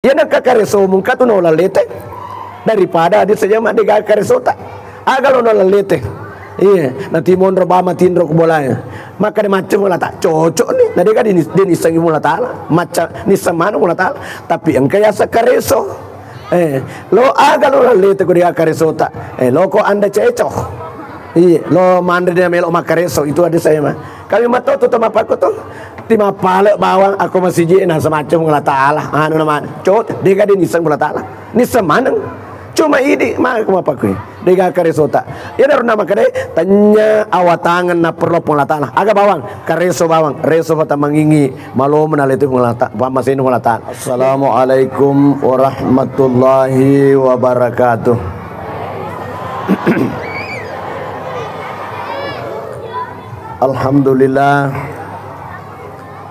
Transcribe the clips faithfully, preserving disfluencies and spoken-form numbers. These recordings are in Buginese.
Iya, nengka kareso mungka tu naulallete. Daripada hadis saja ma dega karesota. Aga lo naulallete. Iya, natimonro bama tinro ku bolae. Maka de macca mulata cocok ni. Na dega dinis-, dinissengi mulata. Macca nisseng manu mulata. Tapi engka yasa kareso. Eh, lo aga lo lallete ko dega karesota. Eh, lo ko anda ceco. Iya, lo manre dia melo makareso itu ada saya mah. Kami matoto to mapakko to. Ti mapale bawang ako masiji na semacam Allah Taala. Anu nama. Cot, dega de nisseng Allah Taala. Nisseng maneng. Cuma idi mah ko mapakko. Dega karesota. Ya daru nama kade tanya awatangan na perlu Allah Taala. Aga bawang, kareso bawang, reso fata mangingi. Malomo na letu Puang Allah Ta-, pammasena Puang Allah Ta'ala. Assalamualaikum warahmatullahi wabarakatuh. Alhamdulillah,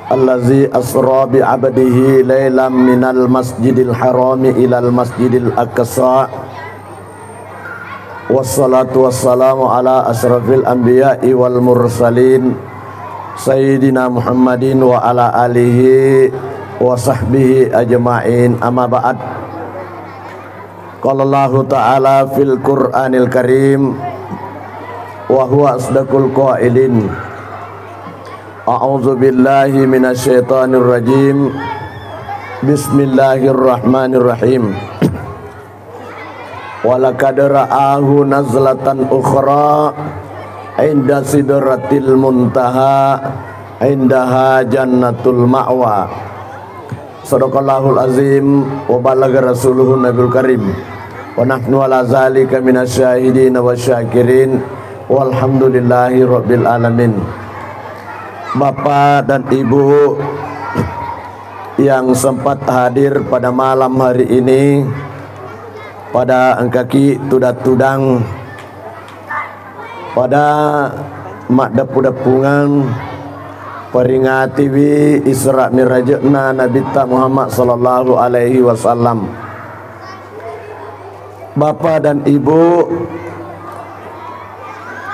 allazi asra bi abdihi lailam minal masjidil harami ilal masjidil aqsa. Wassalatu wassalamu ala asrafil anbiya'i wal mursalin, Sayyidina Muhammadin wa ala alihi wa sahbihi ajma'in. Amma ba'd. Qala Allahu ta'ala fil Qur'anil Karim, wa huwa asdaqul qailin. A'udzu billahi minasy syaithanir rajim. Bismillahirrahmanirrahim. Walaqad ra'ahu nazlatan ukhra inda sidratil muntaha indaha jannatul ma'wa. Sadaqallahul azim wa balaga rasuluhun nabiyul karim. Wa nahnu ala zalika minasy syahidin wa syakirin. Walhamdulillahi rabbil alamin. Bapak dan Ibu yang sempat hadir pada malam hari ini, pada engkaki tudang-tudang, pada maddeppu-deppungan peringatiwi Isra Mirajna Nabitta Muhammad sallallahu alaihi wasallam. Bapak dan Ibu,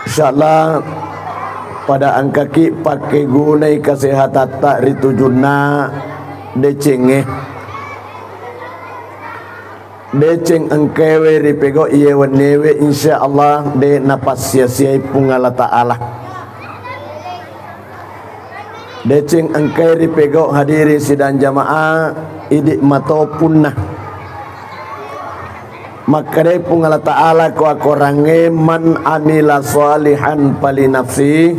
insyaallah pada engkaki pakegunai kesehatatta ri tujunna decengnge. Deceng engkaewe ripego iye wenniewe, insyaallah de napassia-siai Puang Allah Ta'ala. Deceng engkai ripego hadirin sidang jamaah, idi matopunna. Makkedai Puang Allah Ta'ala ko akorangnge, "Man amila shalihan falinafsi,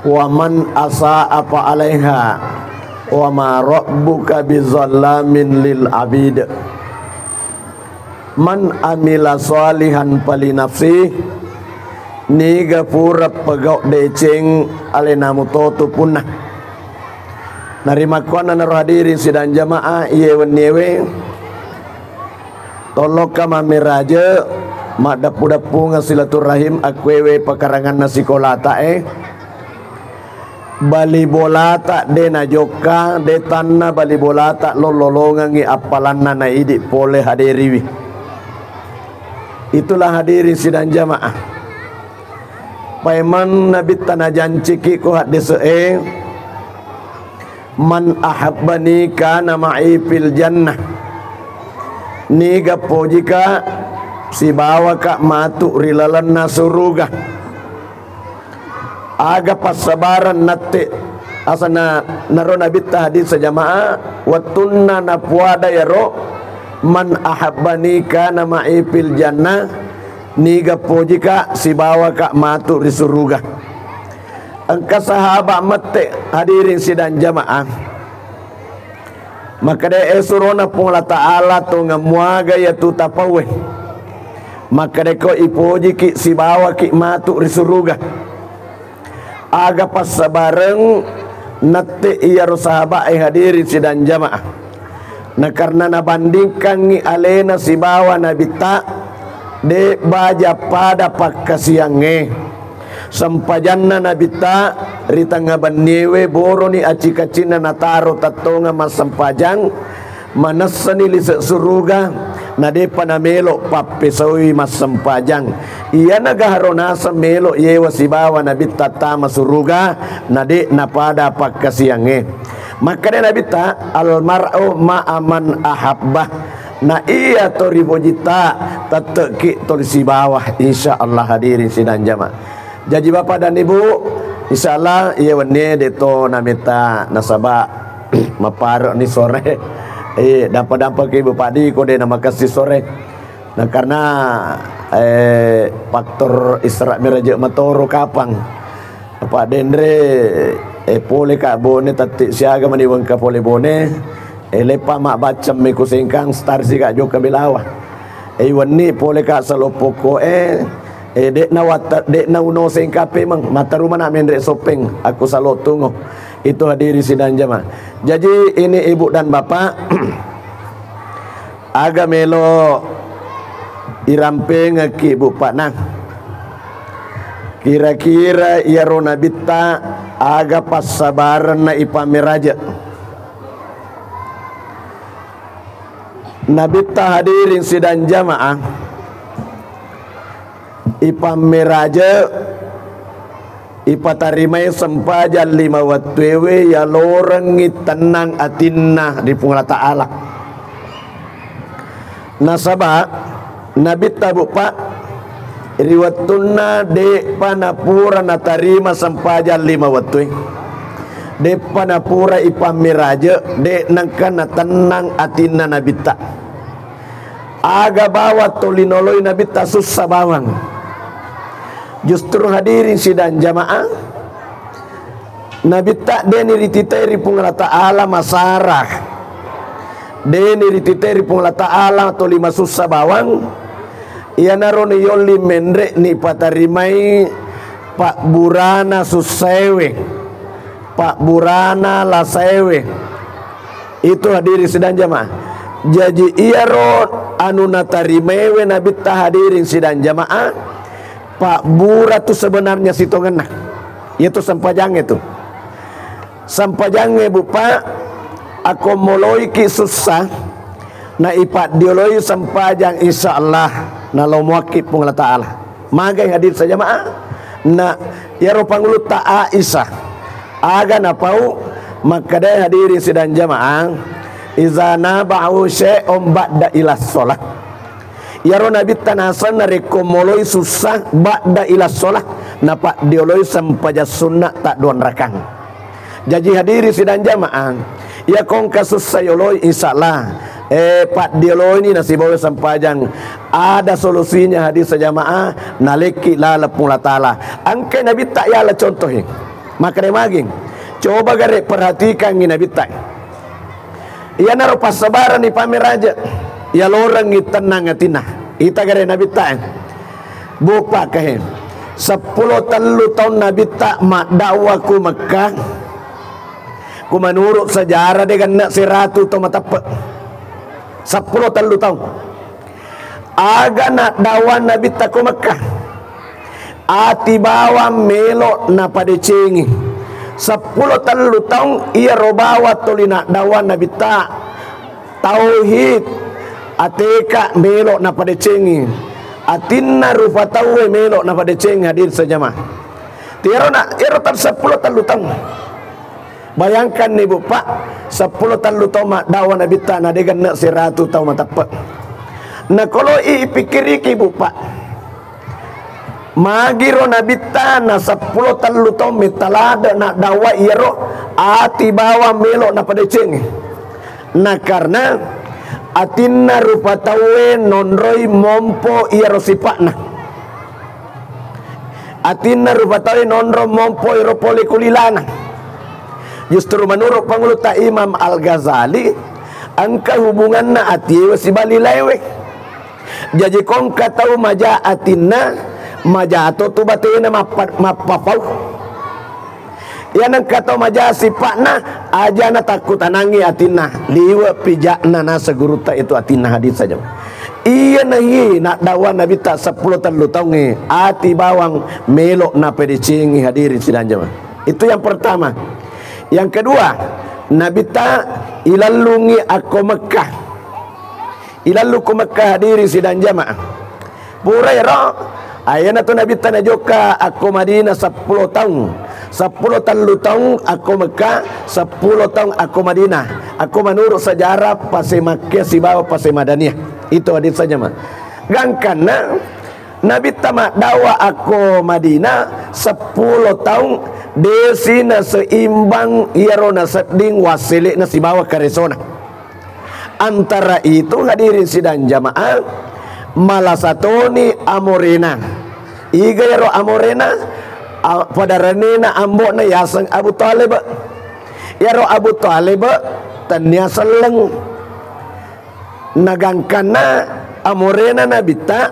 wa man asa'a fa alaiha, wa ma rabbuka bizallamin lil abid." Man amila shalihan falinafsi, niga pura pegau deceng alena mutotu punna. Narimakkuannanaro hadirin sidang jamaah iye wenniewe, tolokka mammiraje maddeppu-deppungeng silaturrahim akkuewe pakaranganna sikolatae. Bali bolata de najokka, de tanna bali bolata lollolongengngi appalanna na idi pole haderiwi. Itulah hadirin sidang jamaah. Paimeng Nabitta najanciki ko haddese'e, "Man ahabbani kana ma'i fil jannah." Niga pojika sibawaka matu ri lalenna suruga. Aga passabareng natte asana naro Nabitta hadis jamaah, wettunna napuada yaro, "Man ahabbani kana ma'i fil jannah," niga pojika sibawaka matu ri suruga. Engka sahaba mette hadirin sidang jamaah. Makkeda, "E surona Puang Allah Ta'ala, tongeng muaga iyatu tapauwe." Makkedako, "Ipojiki sibawaki matu ri suruga." Aga passabareng natte iyaro sahabae hadirin sidang jamaah. Na karena nabandingkangngi alena sibawa Nabitta, de baja pada pakkasiangnge. Sempajanna Nabitta ri tengnga benniewe boroni acci-kaccinna nataro tettongeng massempajang, manessani lise suruga, nadepa namelo pappesaui massempajang. Iyana gaharo naseng melo yewa sibawa Nabitta tama suruga, nade napada pakkasiangnge. Makkeda Nabitta, "Al mar'u ma'a man ahabba." Na iya to ripojitta, tette'ki toli sibawa, insya Allah, hadirin sidang jamaah. Jaji Bapak dan Ibu, insya Allah, iya wennie de to nametta nasaba mappare'ni sore. Eh, dampa-dampaki Ibu Padi ko de namakessi sore. Nah, karena, eh, faktor Isra Mi'raj matoro kapang. Apa denre, eh, pole ka Bone, tatti siaga mani wengka pole Bone. Eh, leppa mabbaccammi ku Sengkang, star si ka jokka Belawa. Eh, wenni pole ka Saloppoko, eh, eh, de'na watta-, de'na uno Sengkang pemeng, mataruma na menre Soppeng, aku Salotungo. Itu hadirin sidang jamaah. Jadi ini Ibu dan Bapak, aga melo irampengekki, Bu, Pak, nah. Kira-kira iyaro Nabitta aga passabarenna ipammeraje? Nabitta, hadirin sidang jamaah, ipammeraje, ipatarimai sempajang lima wettuewe, yalorengngi tennang atinna ri Puang Allah Ta'ala. Nasaba Nabitta, Bu, Pak, ri wettunna de'pa napura natarima sempajang lima wettue, de'pa napura ipammeraje, de' nengka natennang atinna Nabitta. Aga bawang toli noloi Nabitta, sussa bawang. Justru, hadirin sidang jamaah, Nabitta deni rititai ri Puang Allah Ta'ala masara. Deni rititai ri Puang Allah Ta'ala toli masussa bawang. Iyanaro niyolli menre nipatarimai pabburana sussaewe, pabburana lasaewe. Itu, hadirin sidang jamaah. Jaji iyaro anu natarimaewe Nabitta, hadirin sidang jamaah, pabbura tu sebenarnya sitongenna. Iyatu sempajangnge tu. Sempajangnge, Bu, Pak, akko moloiki sussa, na ipaddioloi sempajang, insya Allah nalomoakki Puang Allah Ta'ala. Magai, hadirin sidang jamaah? Na iyaro pangulutta Aisyah, aga napau? Makkedai, hadirin sidang jamaah, "Iza nabahu syai'un ba'da ila sholah." Iyaro Nabitta naseng narekko moloi sussa ba'da ila sholah, napaddioloi sempajang sunna tadduang rakang. Jaji, hadirin sidang jamaah, iya kongka sussa yoloi, insya Allah, eh, paddioloini nasibawa sempajang. Ada solusinya, hadirin sidang jamaah, nalekki laleng Puang Allah Ta'ala. Engkai Nabitta yala contohi. Makkeda maging. Coba gare perhatikangngi Nabitta. Iyanaro passabarenni pammeraje, yalorengngi tennang atinna. Ita gare Nabitta, eh. Bu, Pak, kahe. Seppulo tellu taung Nabitta maddakwa ku Mekkah. Ku menurut sejarah de genne seratu tau mateppe. Seppulo tellu taung. Aga naddakwa Nabitta ko Mekkah, ati bawang melo napadecengi. Seppulo tellu taung iyaro bawang toli naddakwa Nabitta. Tauhid, ateka melo napadecengi. Atinna rupa tauwe melo napadecengi, hadirin sidang jamaah. Tiaro na, ero tan seppulo tellu taung. Bayangkanni, Bu, Pak, seppulo tellu taung maddakwa Nabitta, na de genne seratu tau mateppe. Nakolo i pikkiriki, Bu, Pak. Magiro Nabitta na seppulo tellu taung metta ladde naddakwa iyaro ati bawang melo napadecengi. Na karena atinna rupa tauwe nonroi mompo iyaro sipa'na. Atinna rupa tauwe nonro mompo ero pole ku lilana. Justru menurut pangulutta Imam Al-Ghazali, engka hubunganna atiewe sibawa lilaewe. Jaji kongka tau maja atinna, majato tu batena mappa-, mappapau. Iyanengka tau maja sipa'na, aja natakkutanangngi atinna, liwe' pi ja'na naseng gurutta itu atinna, hadis saja. Iyanahi naddakwa Nabitta seppulo tellu taungnge, ati bawang melo napadecengi, hadirin sidang jamaah. Itu yang pertama. Yang kedua, Nabitta ilallungi akko Mekkah. Ilallu ko Mekkah, hadirin sidang jamaah. Pura ero, ayana tu Nabitta najokka akko Madinah seppulo taung. Seppulo tellu taung akko Mekah, seppulo taung akko Madinah. Akko menurut sejarah pase Makkah sibawa pase Madaniyah. Itu hadis saja, Ma. Gangkanna Nabitta maddawa akko Madinah seppulo taung, desi naseimbang iyaro nasedding wassele'na sibawa karesona. Antara itu, hadirin sidang jamaah, malasa toni amorena. Iga iyaro amorena? A-, pada renena ambo'na yaseng Abu Thalib. Iyaro Abu Thalib tennia selleng. Nagangkanna amorena Nabitta,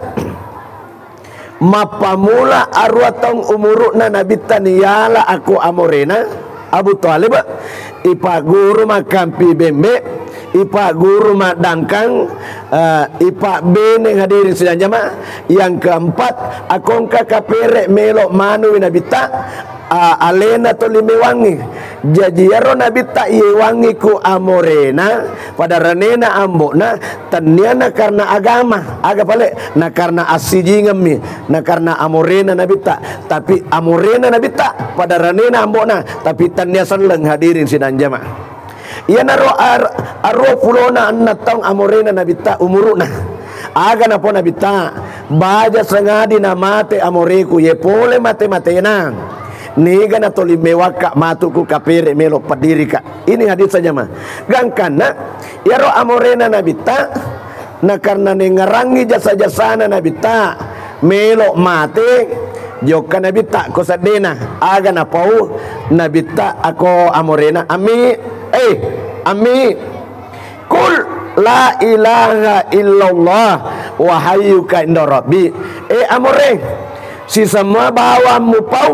mappammula aruwa taung umuru'na Nabitta niyala akko amorena Abu Thalib, ipagguru makkampi bembe, ipagguru maddangkang, eh, ipabbene, hadirin sidang jamaah. Yang keempat, akko engka kapere melo manuwi Nabitta, a-, alena toli mewangngi. Jaji iyaro Nabitta iyewangngi ku amorena, pada renena ambo'na, tennia nakarna agama, aga pale, nakarna assijingemmi, nakarna amorena Nabitta, tapi amorena Nabitta, pada renena ambo'na, tapi tennia selleng, hadirin sidang jamaah. Iyanaro ar-, aruwa pulona enneng taung amorena Nabitta umuru'na. Aga napau Nabitta, baja sengadi namate amoreku, ye pole mate-matena, niga natoli mewakka matu ku kapere melo peddirika. Ini hadis saja, Ma. Gangkanna, iyaro amorena Nabitta, nakarna nengngerangngi jasa-jasana Nabitta, melo mate, jokka Nabitta ko seddena. Aga napau Nabitta akko amorena, "Ammi, eh, Ammi, qul la ilaha illallah wa hayyuka inda rabbi." Eh, amore, sisemma bawang mupau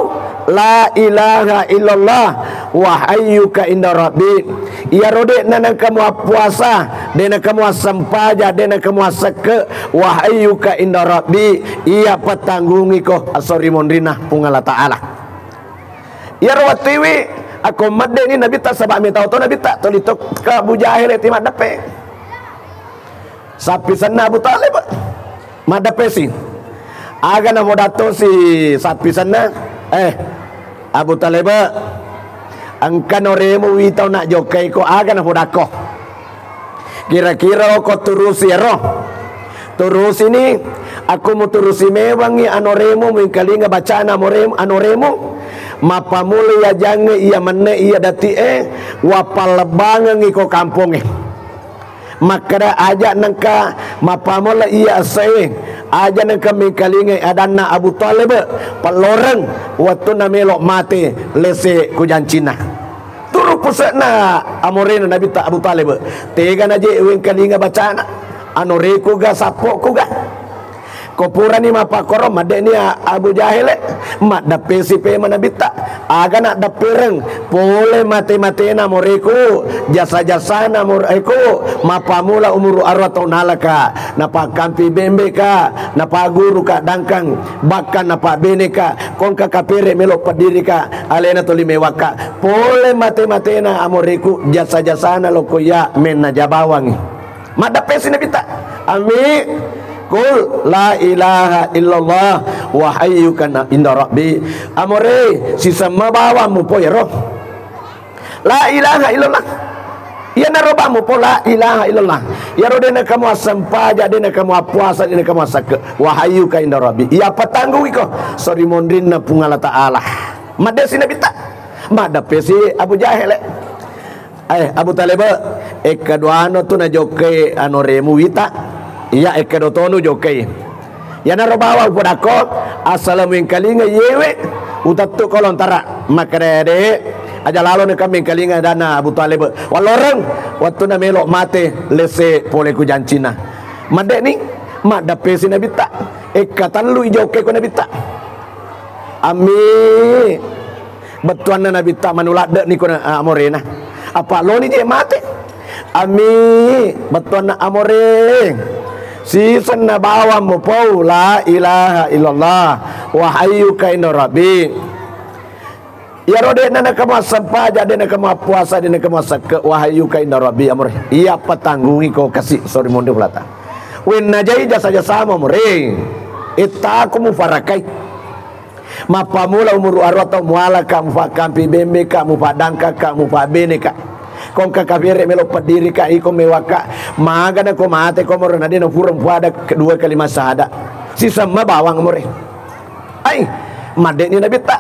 la ilaha illallah wa hayyuka inda rabbi. Iyaro de'na nengka muappuasa, de'na kamu assempaja, de'na kamu assekke, wa hayyuka inda rabbi, iya pattanggungiko esso ri monrinna Puang Allah Ta'ala. Iyaro wettuiwi akko medde'ni Nabitta, saba' metau to Nabitta, toli tokka Abu Jahil ti maddeppe. Sappisenna Abu Thalib maddeppesi. Aga napodattosi sappisenna, eh, Abu Thalib, engka noremu witau najokkaiko, aga napodakko. Kira-kira ko turusi ero. Turusini, akko muturusi mewangngi anoremu, muingkalinga bacana amorem-, anoremu, mappammula iya jangnge, iya menne, iya dati'e, wappallebbangengngi ko kampongnge. Makkeda, aja nengka mappammula iya essewe, aja nengka mengkalingai adanna Abu Thalib, pelloreng wettunna melo mate lese ku jancinna. Turu puse'na amorena Nabitta Abu Thalib. Tega naje wengkalinga bacana. Anoreku ga, sappoku ga. Ko purani mappakkoro, madde'ni A-, Abu Jahil, maddeppesi pema Nabitta. Aga naddeppereng, pole mate-matena moreku, jasa-jasana moreku, mappammula umuru aruwa tau nalaka, napakkampi bembeka, napaguruka dangkang, bahkan napabbeneka, ko engka kapere melo peddirika, alena toli mewakka. Pole mate-matena amoreku, jasa-jasana lokko iya mennaja bawangngi. Maddeppesi Nabitta, "Ammi, qul la ilaha illallah wa hayyuka na-, inda rabbi." Amore, sisemma bawang mupo iyaro la ilaha illallah. Iyanaro bawang mupo la ilaha illallah. Iyaro de'na kamu assempaja, de'na kamu appuasa, de'na kamu assekke. Wa hayyuka inda rabbi. Iya pattanggungiko esso ri monrinna Puang Allah Ta'ala. Maddeppesi Nabitta. Maddeppesi Abu Jahil. Eh, Abu Thalib, ekkedoano tu najokkai anoremu wita. Iya, ekkedo tonu jokkai. Iyanaro bawang upodakko, assalamu engkalinga iyewe, utettu ko lontara. Makkeda, de', aja lalo nengka mengkalinga adanna Abu Thalib. Walloreng, wettunna melo mate, lese pole ku jancinna. Madde'ni, maddeppesi Nabitta. Ekka tellu ijokkai ko Nabitta. Ammi, bettuanna Nabitta manu ladde'ni ko na-, amorena. Apa loni je mate. Ammi, bettuanna amore. Sisenna bawang mupau la ilaha illallah. Wa hayyuka inda rabbi. Iyaro de'na nakamu assempaja, de'na kamu appuasa, de'na kamu assekke, wa hayyuka inda rabbi amore. Iya pattanggungiko kasi esso ri monri Puang Allah Ta'ala. Wennajai jasa-jasamu amore. Ettaku mufarakai. Mappamula umuru aruwa taung, mualaka, mufakkampi bembeka, mufaddangkaka, mufabbeneka. Kongka kafere melo peddirika, iko mewaka, magana ko mate ko moro nadena fura mupada kedua kalimat syahadat. Sisemma bawang more. Ai, madde'ni Nabitta.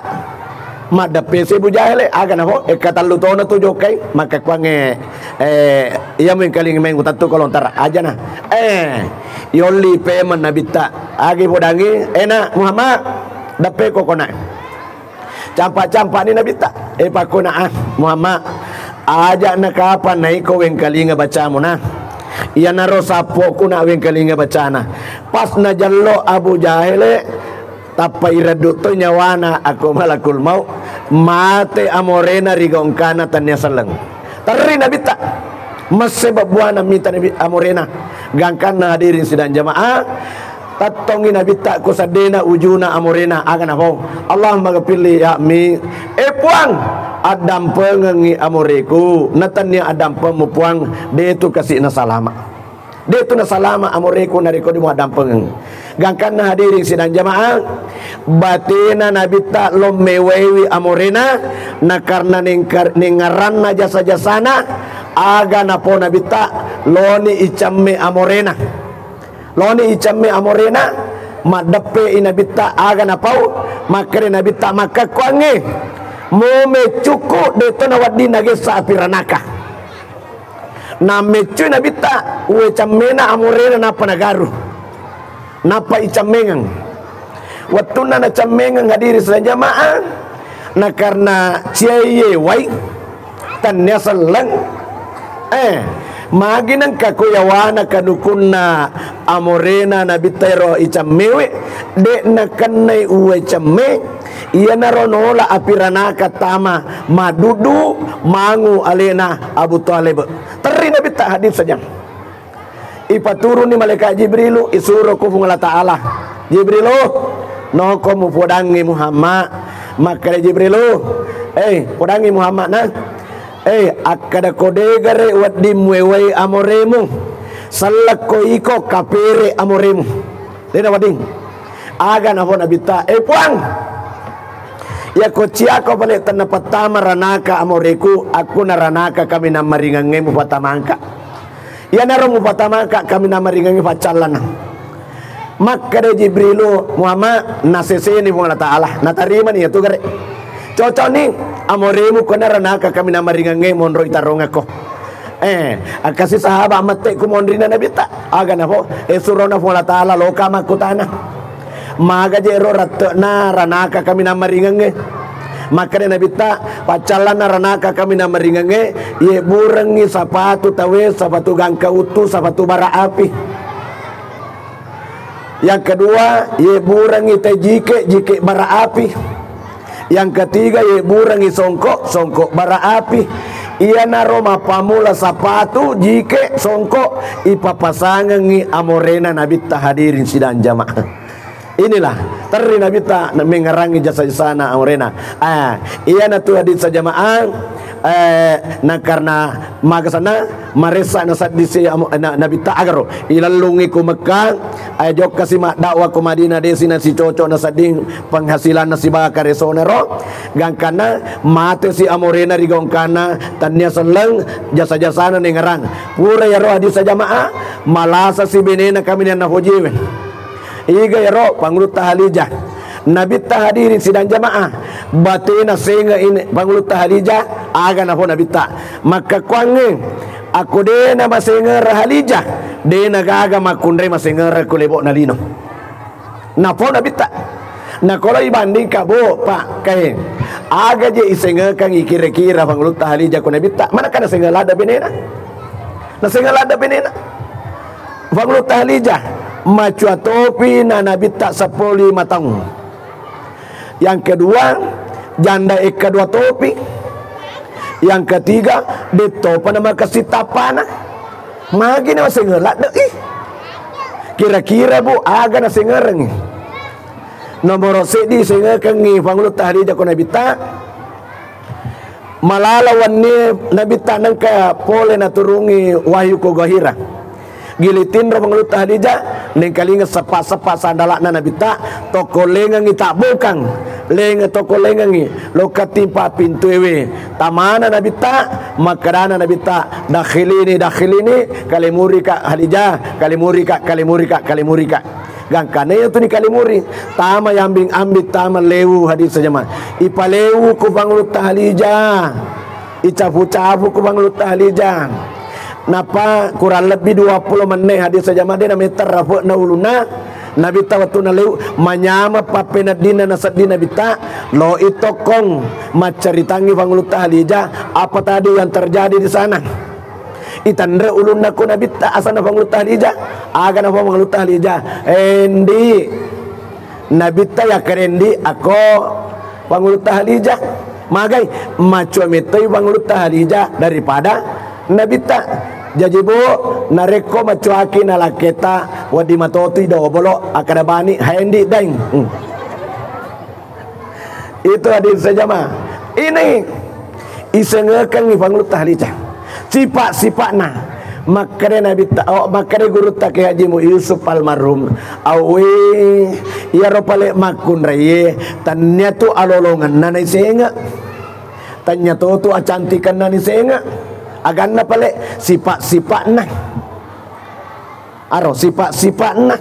Maddeppesi Abu Jahele, aga naho, ekka tallu tona tu jokkai, makkakuangnge, eh, iya mengkaling meng utattu kolontara, ajana. Eh, yolli pemeng Nabitta. Agi podangi, ena Muhammad, deppe kokona. Campa-campani Nabitta. Eh, pakkona, ah, Muhammad, aja nakapa naiko wengkalinga bacamu na. Iyanaro sappoku na wengkalinga bacana. Pas najallo Abu Jahele, tappa ireddu to nyawana akko malakul maut, mate amorena ri gongkana tannia selleng. Terri Nabitta, messe babbuana mita Nabi amorena. Gangkanna hadirin sidang jamaah, tattongi Nabitta ko seddena ujuna amorena, aga nafau, Allahumma ghafirli ya mi, eh Puang, addampengengi amoreku, natannia addampengmu Puang, detu kasi'na salama. De'tu nasalama amoreku narekko de muaddampengeng. Gangkanna hadirin sidang jamaah, batena Nabitta lo mewaiwi amorena, na karena nengkar-, nengaranna jasa-jasana, aga napau Nabitta, loni icamme amorena. Loni icamme amorena, maddeppe i Nabitta aga napau, makkeda Nabitta makkekkuangnge, mu meccukku de'to nawedding nagessa api ranaka. Nammeccui Nabitta, uwe cammena amorena nappa nagaru. Nappa icammengeng. Wettunna nacammengeng hadiri sedang jamaah, na karena ciaiye wai, tannia selleng. Eh, magi nengka ko yawana kanukunna amorena Nabitta ero icammewe, de nakennai uwe camme, iyanaro nola api ranaka tama maduddu mangu alena Abu Thalib. Terri Nabitta hadis saja. Ipaturuni malaikat Jibrilu, isuro ku Puang Allah Ta'ala. Jibrilu, noko mupodangi Muhammad. Makkeda Jibrilu, eh, podangi Muhammad na. Eh, akkada ko degare wedding muewai amoremu. Sellekko iko kapere amoremu. Dena wedding. Aga nafo Nabitta, eh Puang, iya ko ciako pale tenna pattama ranaka amoreku, aku na ranaka kami nammaringangnge mupatamangka. Iyanaro mupatamangka kami nammaringangnge paccallana. Makkeda Jibrilu, Muhammad, naseseni Puang Allah Ta'ala, natarimani iyatu gare. Cocokni amoremu kona ranaka kami nammaringangnge monro itarongako. Eh, akkasi sahaba mette ku monrina Nabitta. Aga nafo, eh, surona Puang Allah Ta'ala loka makkutana. Maga je ro ratte'na ranaka kami nammaringengnge. Makkeda Nabitta, paccallanna ranaka kami nammaringengnge, ye burengngi sapatu tawe, sapatu gangka uttu, sapatu bara api. Yang kedua, ye burengngi te jike, jike bara api. Yang ketiga, ye burengngi songko, songko bara api. Iyanaro mappamula sapatu, jike, songko, ipapasangengngi amorena Nabitta hadirin sidang jamaah. Inilah, terri Nabitta na mengarangi jasa-jasana amorena. Ah, iyanatu hadis jamaah, eh, na karena maga sana, maressa nasaddi si amo-, na-, Nabitta agaro. Ilellungngi ku Mekkah, eh, jokka si maddakwah ku Madinah, desi na si cocok nasadding penghasilanna sibaka resona ro. Gangkanna mate si amorena ri gongkanna, tannia selleng jasa-jasana nengerang. Pura yaro hadis jamaah, malasa si benena kami nenna hojewe. Iga yaro Pangulutta Halijah. Nabitta hadirin sidang jamaah, batena senga ini Pangulutta Halijah, aga nafo Nabitta. Makkekkuangnge, akko dena masengera Halijah, dena gaga makkunrai masengera ku lebo'na lino. Nafo Nabitta. Nakolo ibandingka, bo, Pak, kae. Aga je isengekang ikira-kira Pangulutta Halijah ku Nabitta. Manakana senga ladda benena? Nasenga ladda benena. Pangulutta Halijah, macua topi na Nabitta seppulo lima taung. Yang kedua, janda ekka dua topi. Yang ketiga, dettopa na makessing tappana. Magi na masenga ladde i. Kira-kira, Bu, aga nasengerengngi? Nomoro seddi sengekengngi Pangulutta Halijah ko Nabitta. Malala wennie Nabitta nengka pole naturungi wahyu ko Ghirah. Gili tinro Pangulutta Halijah, nengkalinga seppa-seppa sandala'na Nabitta, tokko lengengngi tabbokang. Lenge toko lengengngi, lokka timpa pintuewe. Tamana Nabitta, makkedana Nabitta, "Dakhilini, dakhilini, kalemurika Khadijah, kalemurika, kalemurika, kalemurika." Gangkana iyatu nikalemuri, tama yambing-ambing, tama lewu hadis jama. Ipalewu ku Pangulutta Khadijah, icafu-cafu ku Pangulutta Khadijah. Nappa kurang lebbi duappulo menne hadis jama, de nametta rafe'na ulunna. Nabitta wettunna lewu, manyameng pappeneddinna nasedding Nabitta, loi tokkong maccaritangngi Pangulutta Khadijah apa tadi yang terjadi di sana. Itenre ulunna ko Nabitta, asanna Pangulutta Khadijah, aga nafo Pangulutta Khadijah, "Endi." Nabitta yakkerendi ako Pangulutta Khadijah. Magai, macua mettoi Pangulutta Khadijah daripada Nabitta. Jaji, Bu, narekko macuaki nalakketa, wedding matotui dobolo, akkeda bani, "Haendi, Daeng." Hmm. Itu hadis jama. Ini isengekengngi Pangulutta Khadijah. Sipa-sipa'na. Makkeda Nabitta, oh, makkeda gurutta Kiai Haji Mu Yusuf almarhum. Awwe, iyaro pale makkunraie, tennia tu alolongenna naisenge. Tennia to tu acantikenna nisenge. Aganna pale sipa-sipa'na. Aro sipa-sipa'na.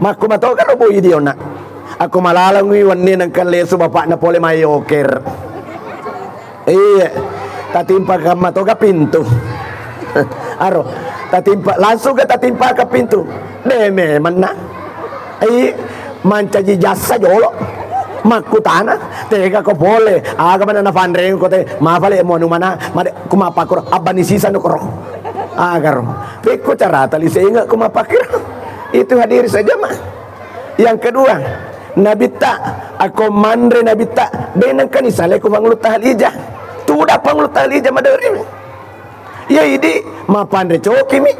Makku matoga ro boy diona. Aku malalengwi wenni nengka lesu bapakna pole mai oker. Iya. Tatimpa kamma toga pintu. Aro. Tatimpa, langsung ke tatimpa ke pintu. De memang na. Iya. Mancaji jasa jolo. Makkutana, tega ko pole, aga mana nafanreng ko te, mafale mo anu mana, made, ku mappakuro, abbani sisa nukro. Agaro. Pekko carata lisenga ku mappakiro. Itu hadir saja mah. Yang kedua, Nabitta, ako manre Nabitta, de nengkani sale ku Pangulutta Khadijah. Tuda Pangulutta Khadijah maderi. Iya idi, mapanre coki mi.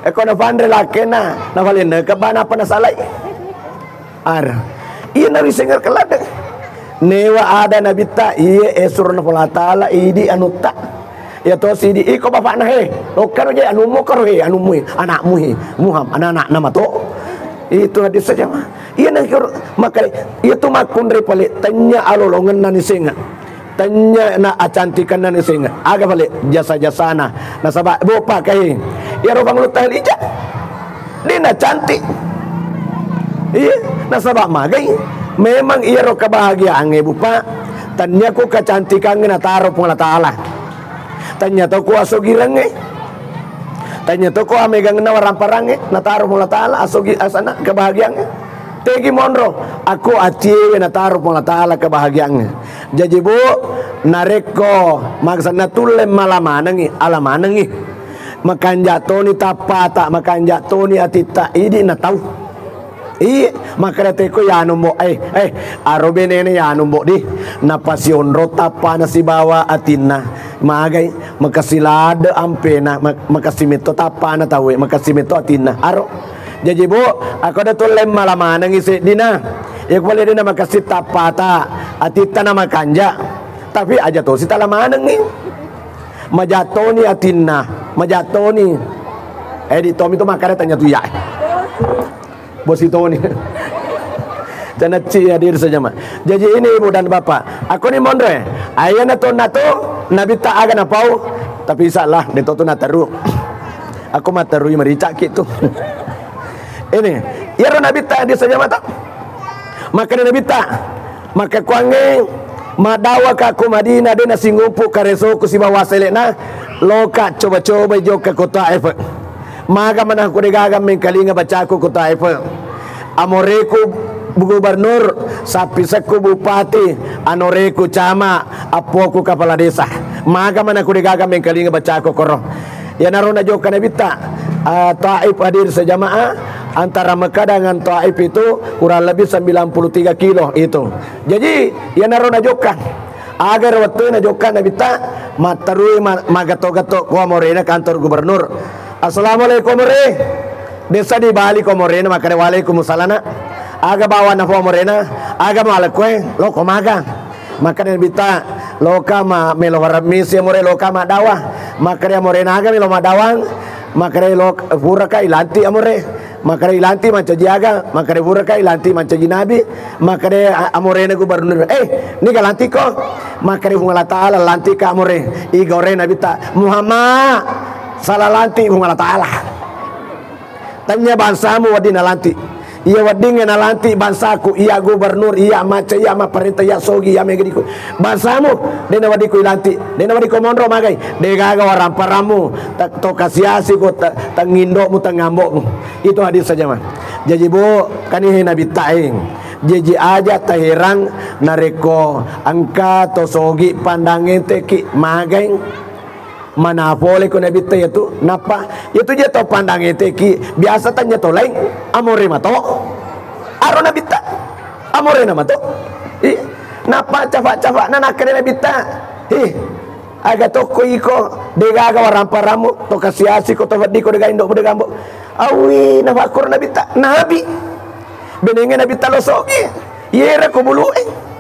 Eko napanre lakena, nafalenneka bana apa nasalai. Ar. Iya narisengerke ladde. Newa ada Nabitta, iye esurna Allah Taala, idi anutta. Iya to sidi, iko bapakna he, lokkano je anummu karo he, anummu he, anakmu he, Muham, anak-anakna mato. Itu hadis saja mah. Iya nangkero, maka iya tu makkunre pale, tenya alolongenna nisenga. Tenya na acantikanna nisenga. Aga pale jasa-jasana. Nasaba, bo, pakai. Iyaro Pangulutta Khadijah. De nacantik. Iya, nasaba magai. Memang iyaro kebahagiaangnge, Bu, Pak. Tenya ko kecantikangnge nataro Puang Allah Taala. Tenya to ko asogirengnge. Tenya to ko amegangenna waramparangnge nataro Puang Allah Taala asogi asana kebahagiaangnge. Tegi monro, aku aciewe nataro Puang Allah Taala kebahagiaangnge. Jaji, Bu, narekko maksanna tulle mala manengi, ala manengi. Makanja toni tappata, makanja toni atitta, idi na tau. Iye, makkeda teko yanu mbo, eh, eh, aro benene yanu mbo di. Napasionro tappana sibawa atinna. Magai, makasi lade ampena, mak-, makasi metto tappana tauwe, makasi metto atinna. Aro. Jaji, Bu, ako da tulle mala manengi seddina. Iya ko pale dena makasi tappata, atitta na makanja. Tapi aja tosi tala manengi. Majattoni atinna, majattoni. Eh, di tomi to makkada tanya tu ya. Bosi toni. Janacci hadir saja, Mak. Jaji ini Ibu dan Bapak, aku ni monro, eh. Ayana to nato, Nabitta aga napau, tapi salah, de to tu nateru. Aku materui mericak ki tu. Ini, iyaro Nabitta hadir saja mata. Makkeda Nabitta, makkukuangnge, maddawaka ko Madinah, de nasingumpu karesoku sibawa sele'na, loka coba-coba jokka ko Taif. Maga mana ko degaga mengkalinga bacaku ko Taif. Amoreku gubernur, sappisekku bupati, anoreku camat, appoku kepala desa. Maga mana ko degaga mengkalinga bacaku koro. Iyanaro najokka Nabitta, ah, Taif hadir sejamaah, antara Mekah dengan Taif itu kurang lebih sembilan puluh tiga kilo itu. Jadi, iyanaro najokka. Aga ero wettu najokka Nabitta, matterui ma-, magetto-getto ko amorena kantor gubernur. "Assalamualaikum, More." Desa di Bali ko amorena, makkeda, "Waalaikumsalam, Nak." "Aga bawa napo amorena?" "Aga malekkoe?" "Loko maga?" Makkeda Nabitta, "Loka ma melo faremmisi, More, loka maddawa." Makkeda amorena, "Aga melo maddawang?" Makkeda, lo, puraka ilanti amore. Makkeda, ilanti mancaji aga? Makkeda, puraka ilanti mancaji nabi. Makkeda, a-, amorena gubernur, eh, niga lantiko? Makkeda, Puang Allah Ta'ala lantika amore. Iga ore Nabitta, Muhammad, sala lanti Puang Allah Ta'ala. Tanya bangsamu wedding nalanti. Iya weddingnge nalanti bangsaku, iya gubernur, iya macca, iya mapparenta, iya sogi, iya megadiku. Bangsamu, de naweddikku ilanti, de naweddikko monro magai, degaga waramparammu, ta-, to kasiasiko, ta-, tangindokmu, tangambokmu. Itu hadis saja, mah. Jaji, Bu, kanihe Nabitta, eh. Jaji aja taherang narekko engka to sogi pandang enteki magai. Mana pole ko Nabitta iyatu, nappa iyatu je tau pandang enteki, biasa tanya to laing, amore mato. Aro Nabitta, amore na mato. Ih, nappa cafa-cafa na nakkeda Nabitta. Ih, aga tokko iko, degaga waramparammu, to kasiasiko, to weddiko, dega indokmu, dega ambo. Awi, nafakkuro Nabitta, nabi. Benenge Nabitta lo sogi. Yera ko bulu'e.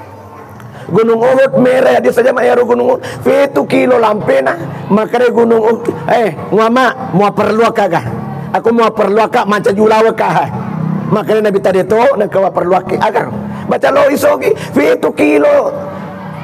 Gunung Uhud mere, hadis saja ma ero Gunung Uhud. Pitu kilo lampena, makkeda Gunung Uhud, eh, Muhammad, mua perlu aga? Aku mua perlu aga mancaji ulaweng ka. Makkeda Nabitta de to, nengka perlu aga. Agar baca lo isogi, pitu kilo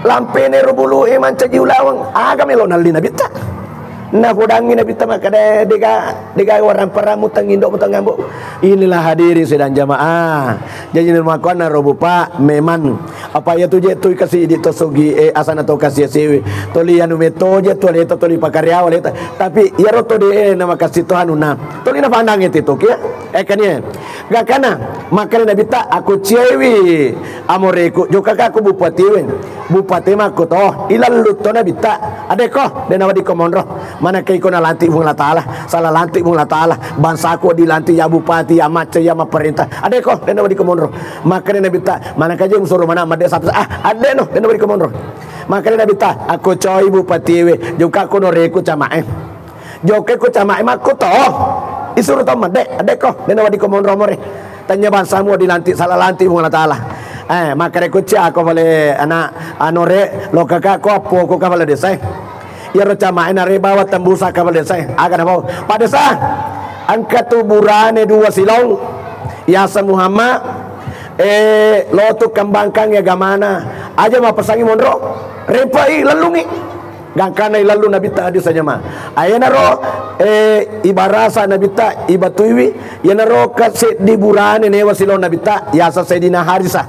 lampena ero bulu'e mancaji ulaweng. Aga melo nalli Nabitta? Napodangngi Nabitta makkeda, dega, dega waramparammu, tangindokmu, tangambo. Inilah hadirin sidang jamaah. Jaji namakuanna ro Bu, Pak, memang apa iyatu je tu kasi di to sogi, eh, asana to kasi siwi. Toli anu meto je tu leta, toli pakaryawa leta. Tapi iyaro to de, eh, namakasi to anuna. Toli napandangngi ti to kia. Eh, kanie. Gakana, makkeda Nabitta, aku cewi amoreku, jokaka aku bupatiwe. Bupati makkuto, ilallu to Nabitta. Adeko, de naweddikko monro. Manakka iko nalanti Puang Allah Ta'ala, sala lanti Puang Allah Ta'ala. Bangsaku dilanti ya bupati, ya macca, ya mapparenta. Adeko, de naweddikko monro. Makkeda Nabitta, manakka je musuro mana madde satu. Ah, adde no, de naweddikko monro. Makkeda Nabitta, aku coy bupatiwe, jokako noreku camae. Jokke ko camae makkuto. Isuro to madde, adeko, de naweddikko monro more. Tanya bangsamu dilanti, sala lanti Puang Allah Ta'ala. Eh, makkeda ko cia ko pale ana anore, lokaka ko appo ko kapala desa. Iyaro camae nare bawa tembusa kapala desa. Aga napau? Pak Desa, engka tu burane dua silong. Yaseng Muhammad, eh, lo tu kembangkangngi agamana. Aja mappesangi monro. Repai, lellungi. Gangkanna ilallu Nabitta hadis saja ma. Ayenaro, eh, ibarasa Nabitta ibatuiwi, iyanaro ka seddi burane newa silong Nabitta, yaseng Sayyidina Harisa.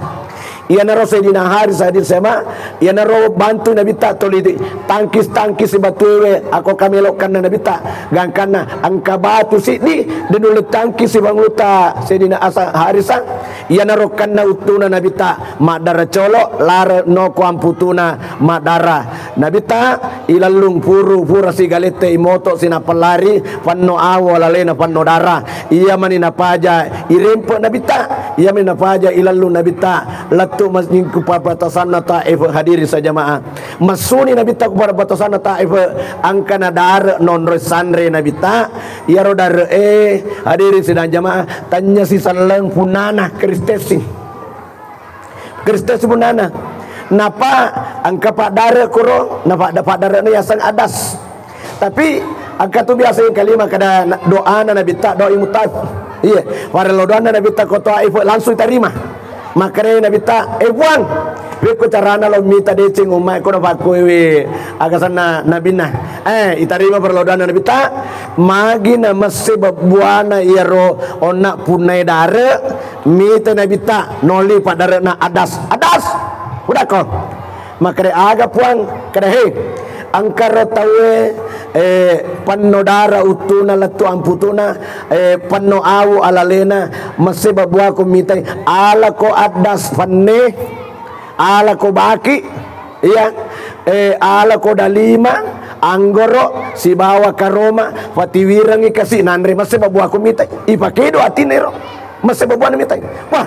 Iyanaro Sayyidina Harisa hadis saja ma, iyanaro bantu Nabitta toli tangkis-tangkis batuewe ako kamelokkanna Nabitta. Gangkanna engka batu siddi, de nulle tangkis bangutta Sayyidina Asa-, Harisa, iyanaro kanna uttuna Nabitta, maddara colo, lare noko amputuna maddara. Nabitta ilellung puru, pura sigalette imoto sinappa lari, panno awo alalena panno dara. Iya mani napaja irempe Nabitta, iya mani napaja ilellung Nabitta, lettu masjid ku pabatasanna Taif, hadiri sajamaah. Massuni Nabitta ku pabatasanna Taif, angkana dare nonroi sanre Nabitta, iyaro dare e, hadiri sidang jamaah, tanya si selleng punana Kristen si. Kristen sebenarnya. Napa engka paddare kuro, napa da paddare ni yaseng adas. Tapi engka tu biasa yang kalima kada na-, doana Nabitta, doa imutaf. Iya, pada lo doana Nabitta ko Taif langsung tarima. Makare Nabitta, eh Puang, pekko carana lo mita deceng umai ko napakkuewe aga sanna nabinna. Eh, itarima pada lo doana Nabitta, magi na messe bebbuana iyaro onna punnai dare, Mita Nabitta, noli paddare'na adas. Adas! Udakko. Makkeda aga Puang, kada he. Engkaro tauwe, eh, penno dara uttuna lettu amputuna, eh, penno awu alalena, messe babuaku mitai, alako addas penne, alako baki, iya, eh, alako dalima, anggoro, sibawa karoma, patiwirengi kasi nanre, messe babuaku mitai. Ipakedo atinero. Messe babuana mitai. Wah,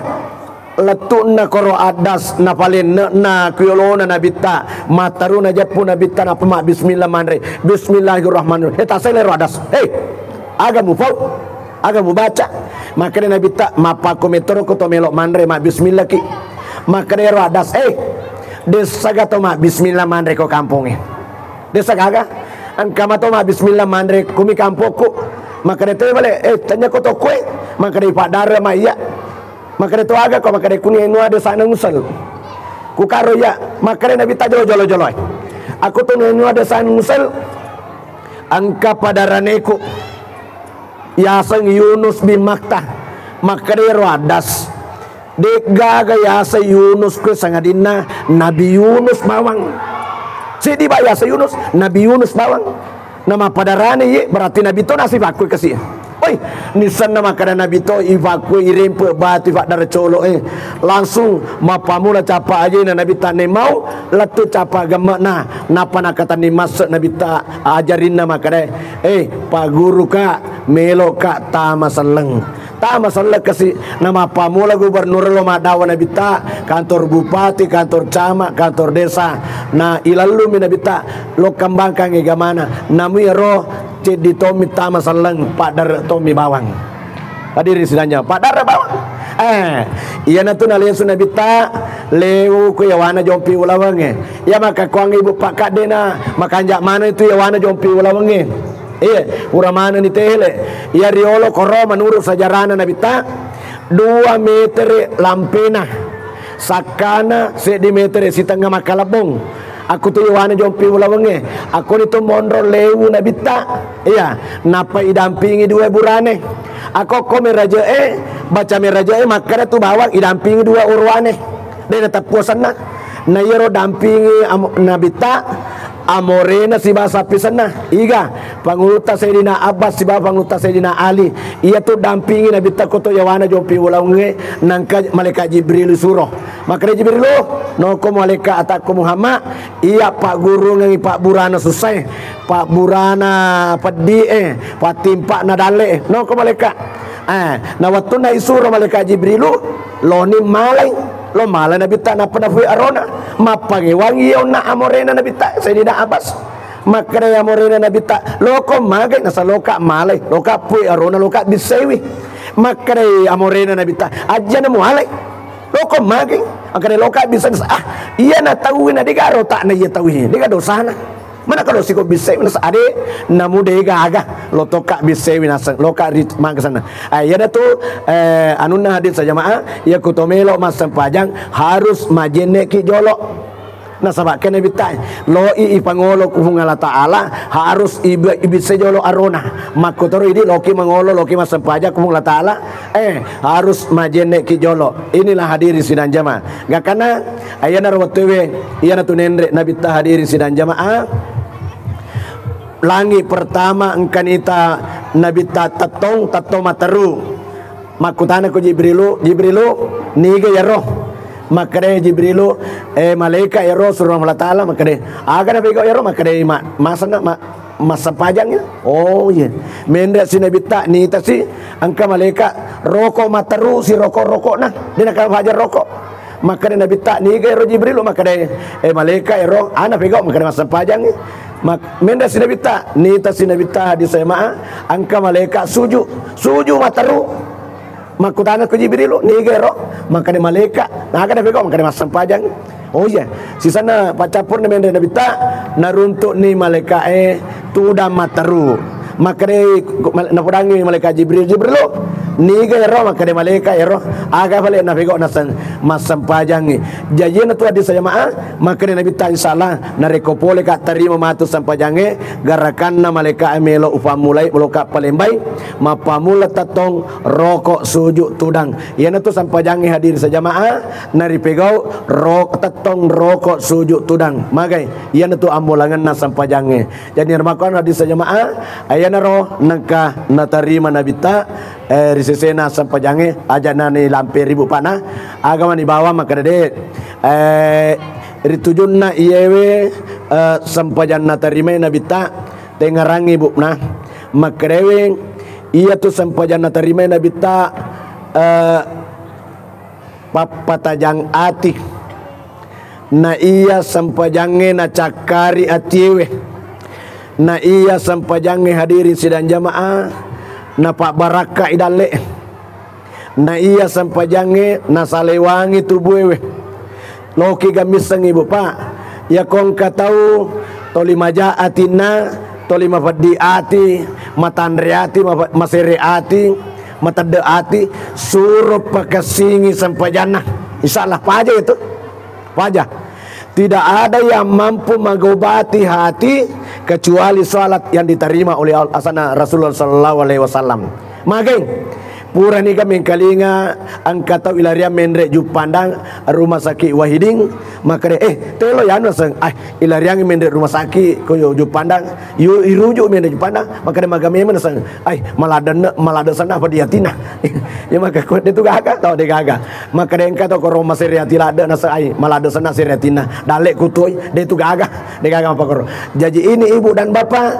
lettu'na koro addas, napalenne'na ku yolona Nabitta, mattaruna jeppu Nabitta, nappa mabbismillah manre. Bismillahirrahmanirrahim. Eh, tasai lero addas. Hei, aga mupau? Aga mubaca? Makkeda Nabitta, mappakko mettoro ko to melo manre, mabbismillah ki. Makkeda ero addas, eh, dessaga to mabbismillah manre ko kampongnge. Dessa gaga, engka mato mabbismillah manre kumi kampokku. Makkeda to bale, eh, tanya ko tokkoe, makkeda ipaddare ma iya. Makkeda to aga ko, makkeda kuni anu ada sana ngusel. Ku karo iya, makkeda Nabitta jolo-jolo joloe. Aku tu anu ada sana ngusel. Engka padaraneku yaseng Yunus bin Matta. Makkeda ero adas. De'gaga yaseng Yunus koe sangadinna Nabi Yunus bawang. Seddi ba yaseng Yunus, Nabi Yunus bawang. Namappadarani ye, berarti Nabi to nasi fakkue kasi. Oi, nisenna makkeda Nabi to ifakkue irempe batu ifaddare colo e. Langsung mappamula capa ajena Nabi tanne mau lettu capa gemme'na. Nappa nakatanni masse Nabi ta ajarinna makkeda, eh, pagguruka, meloka tama selleng. Tama selleng kasi, namappamula gubernur lo maddawa Nabitta, kantor bupati, kantor camat, kantor desa. Na ilallumi Nabitta, lo kembangkangngi agamana. Namu iyaro ceddi tommi tama selleng, paddare tommi bawang. Hadirin sidang jamaah, paddare bawang. Eh, iyanatu nalesu Nabitta, lewu ku yawana jompi ulawengnge. Iya makkakkuang ibu pakkaddena, makanja maneng itu yawana jompi ulawengnge. Iya, pura manenni tele. Iya riolo koro menurut sejarahna Nabitta, dua metere lampena, sakkana seddi metere sitengnga makkalebbong. Aku tu yawana jompi ulawengnge. Aku ni tu monro lewu Nabitta. Iya, nappa idampingi dua burane. Aku ko meraje'e, baca meraje'e makkeda tu bawang idampingi dua uruane. De nateppu asenna. Na iyaro dampingi amo-, Nabitta, amorena sibawa sappisenna. Iga, pangulutta Sayyidina Abbas sibawa pangulutta Sayyidina Ali. Iyatu dampingi Nabitta koto yawana jompi ulawengnge, nangka malaikat Jibril suro. Makkeda Jibril, "Noko malaikat atakku Muhammad, iya paggurungengngi pabburana sussae, pabburana peddi'e, pattimpa'na dalle'e." Noko malaikat. Eh, na wettunna isuro malaikat Jibrilu, loni malai, lo malai Nabitta nappa nafui arona. Mappangewangi iya onna amorena Nabitta, Sayyidina Abbas. Makkeda amorena Nabitta, "Loko magai?" Nasa, "Loka malai, loka pui arona, loka bissaiwi." Makkeda amorena Nabitta, "Ajjana mualai?" "Loko magai?" Makkeda, "Loka bissai." Nasa, "Ah, iya na tauwi na dega rota'na iya tauwi, dega dosana." Mana kalau siko bissai, nasa ade, namu dega aga, lo tokka bissaiwi naseng, loka ri maga sana. Ah, iyanatu, eh, anunna hadis jamaah, iya kutomelo massempajang harus majenneki jolo. Nasaba kena Nabitta, loi ipangolo ku Puang Allah Ta'ala, harus ibi-, ibissai jolo arona. Makkotoro idi loki mangolo, loki massempajang ku Puang Allah Ta'ala, eh, harus majenneki jolo. Inilah hadirin sidang jamaah. Gakana, ayanaro wettuwe, iyanatu nenre Nabitta hadirin sidang jamaah. Langi pertama engka nita Nabitta tettong, tettong matteru. Makkutana ko Jibrilu, "Jibrilu, niga yaro?" Makkeda Jibrilu, "Eh, malaika yaro suruh Allah Ta'ala." Makkeda, "Aga napegau yaro?" Makkeda, "Ma-, masenna ma-, massempajang ya." Oh iya. Menre si Nabitta, nita si engka malaika roko matteru si roko-rokokna. Dia nakal fajar roko. Makkeda Nabitta, "Niga ero Jibrilu?" Makkeda, "Eh, malaika ero." "Ana pegau?" Makkeda, "Massempajang." Mak-, menre si Nabitta, nita si Nabitta hadis jamaah, engka malaika suju, suju matteru. Makkutana ko Jibrilu, "Niga ero?" Makkeda malaika, "Naga napegau?" Makkeda, "Massempajang." Oh iya, sisanna paccappurna menre Nabitta, naruntukni malaikae tudang matteru. Makkeda, napodangi malaikat Jibril, "Jibrilu, niga ero?" Makkeda malaika ero, "Aga pale napegau?" Naseng, "Massempajangngi." Jaji na tu hadis jamaah, makkeda Nabitta, "Insyaallah, narekko pole ka tarima matu sempajangnge, garakanna malaika melo upammulai, melo ka palembai, mappammula tettong, roko, suju, tudang." Iyanatu sempajangnge hadirin sejamaah, naripegau ro-, tettong, roko, suju, tudang. Magai, iyanatu ammolangenna sempajangnge. Jadi, rimakkuannang hadis jamaah, ayanaro nengka natarima Nabitta, eh, ri sesena sempajangnge, aja nani lampe ribu pana, aga mani bawang makkeda de, eh, ritujunna iyewe, eh, sempajang natarimai Nabitta, tengngerangngi bukna, makkedawe iyatu sempajang natarimai Nabitta, eh, pappatajang ati. Na iya sempajangnge nacakkari atiewe. Na iya sempajangnge hadirin sidang jamaah, napabbarakkai dalle. Na iya sempajangnge nasalewangi tubuewe. Loki gammissengngi, Bu, Pak. Iya kongka tau toli maja atinna, toli mapeddi ati, matanre ati, ma-, masere ati, matedde ati, suro pakessingi sempajanna. Insya Allah, paja itu. Paja. Tidak ada yang mampu mengobati hati kecuali salat yang diterima oleh Allah, asana Rasulullah sallallahu alaihi wasallam. Mageng, purani ga mengkalinga engka tau ilariang menre Juppandang, Rumah Sakit Wahidin, makkeda, "Eh, telo yanu naseng, ai, ilariang menre rumah sakit ko yo Juppandang, yu iruju menre Juppandang," makkeda, "Maga memang naseng, ai, maladenne-, maladde senna apa diatina." Ya maka ko de tu gaga, tau de gaga. Makkeda engka to koro masere ati ladde naseng, ai, maladde senna sere atina. Dalle kutoi, de tu gaga, de gaga apa koro. Jadi ini ibu dan bapak,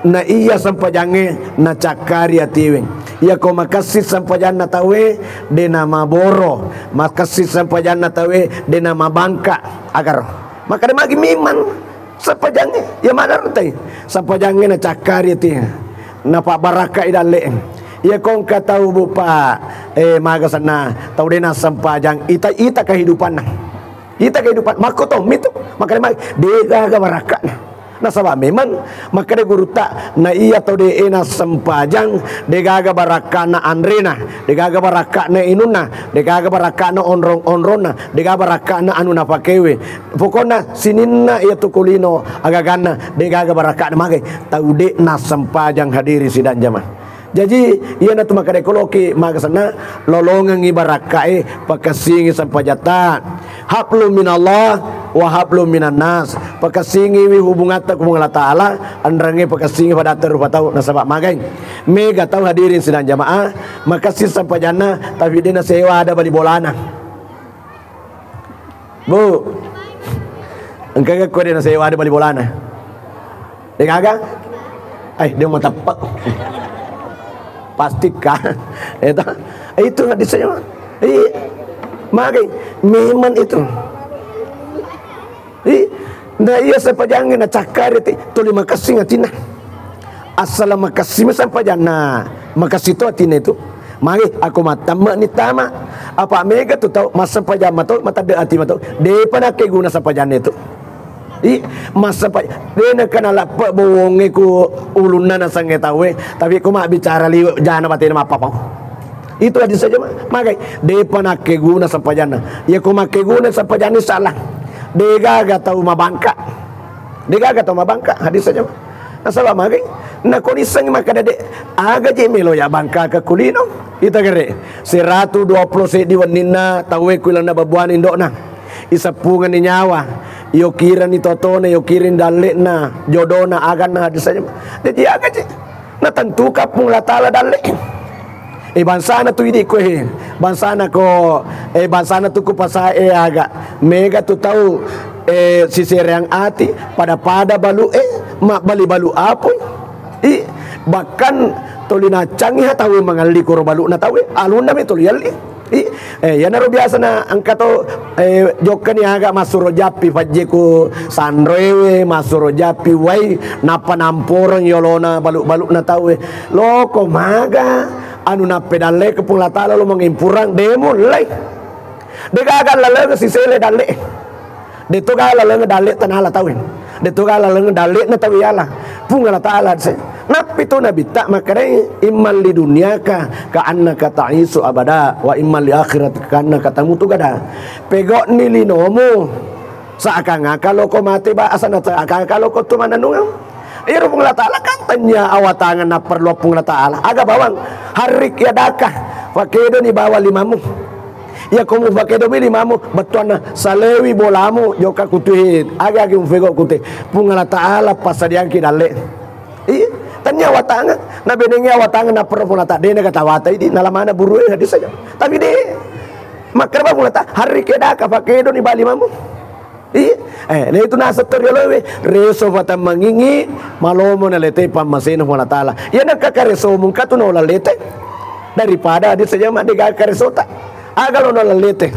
na iya sempajangnge nacakkari atiwe. Iya ko makessing sempajanna tauwe, de namaboro, makessing sempajanna tauwe, de namabangka agaro. Makkeda magi miman sempajangnge, iya madartai. Sempajangnge nacakkari ati. Napabbarakkai dalle. Iya ko engka tau bupa, eh, maga senna, tau de nassempajang, ita, ita kehidupanna. Ita kehidupan, makko tommi tu. Makkeda magi, de gaga barakkana. Nasaba memang makkeda gurutta, na iya tau de e nassempajang, de gaga barakkana anrena, de gaga barakkana inunna, de gaga barakkana onrong-onronna, de gaga barakkana anu napakewe. Pokokna sininna iya tu kulino agaganna, de gaga barakkana magai tau de nassempajang, hadirin sidang jamaah. Jaji, iyanatu makkeda koloki maga senna, lolongengngi barakkae, pakessingi sempajatta. Hablum minallah wa hablum minan nas. Pakessingiwi hubungatta ku Puang Allah Taala, enrengnge pakessingi padatta rupa tau nasaba magai. Mega tau, hadirin sidang jamaah, makessing sempajanna, tapi de nasewa ada bali bolana. Bu, engka ga ko de nasewa ada bali bolana? De gaga? Ai, de mateppe. Pasti ka. Eta, itu hadisnya. Iya. Magai, memang itu. Iya. Na iya sempajangnge nacakkari ati, tuli makessing atinna. Assala makessimi sempajanna, makessing to atinna itu. Magi, ako mattamme'ni tama. Apa mega tu tau massempajang mato, matedde ati mato. Depa nakkeguna sempajanna itu. I, massempa-, de nakkana lappe bowongnge ku ulunna nasengnge tauwe, tapi ko mabbicara liwe jana batena mappapau. Itu hadis saja, ma-, magai. Depa nakkeguna sempajanna. Iya ko makkeguna sempajanna salah. De gaga tau mabangka. De gaga tau mabangka, hadis saja. Nasaba magai, nako nissengngi makkeda de, aga je melo ya bangka ke kulino. Ita gere, seratu dua puluh seddi wenninna tauwe ku ilanna babuana indo'na. Iseppungenni nyawa, iyokirani totona, iyokirani dalle'na, jodona, aganna, hadis saja. Jadi aga je. Natentuka Puang Allah Taala dalle. Eh, bangsana tu idi ko, eh, bangsana ko, eh, bangsana tu ku pasa, eh, aga mega tu tau, eh, sisereang ati pada-pada balu, eh, mabbali balu apoi. I, bahkan tuli naccangi ha tau mangalli koro balu na tau, eh, alunna me tuli alli. I, eh, iyanaro biasana engka to, eh, jokkani aga massuro jappi pajjeku sanroewe, massuro jappi wai, nappa namporeng yolona balu-baluna tauwe. Loko maga anu nappedalle ke Puang Allah Taala lo mangimpurang, de mullai. De gaga laleng sisele dalle. De to gaga laleng dalle tanala tauwe. De to gaga laleng dalle na tauwe yala. Puang Allah Taala se. Nappi tu nabitta makkedai, "Imman li dunyaka ka annaka ta'isu abada, wa imman li akhiratika ka annaka tamutu gada." Pegokni linomu, seakan-akan loko mate ba, asana seakan-akan loko tu mananungeng. Iyaro Puang Allah Taala kan tanya awatangan napperlu Puang Allah Taala. Aga bawang, harrik yadaka, fakedoni bawa limamu. Iya ko mufakedomi limamu, bettuanna salewi bolamu, jokka kutuhe, agi-agi mufego kute. Puang Allah Taala passadiangki dalle. Iya, tanya awatangan. Nabenengi awatangan napperro Puang Allah Taala, dena kata wata idi, nalamana burue hadis saja. Tapi de, makkeda Puang Allah Taala, harrik yadaka, fakedoni bawa limamu. Iya, eh, na itu naseng to rioloe, reso fatammangingi, malomo nalete pammasena Puang Allah Taala. Iya, nakka karesomu engka tu naola lete. Daripada hadis saja ma de gaga karesota. Aga lo naola lete.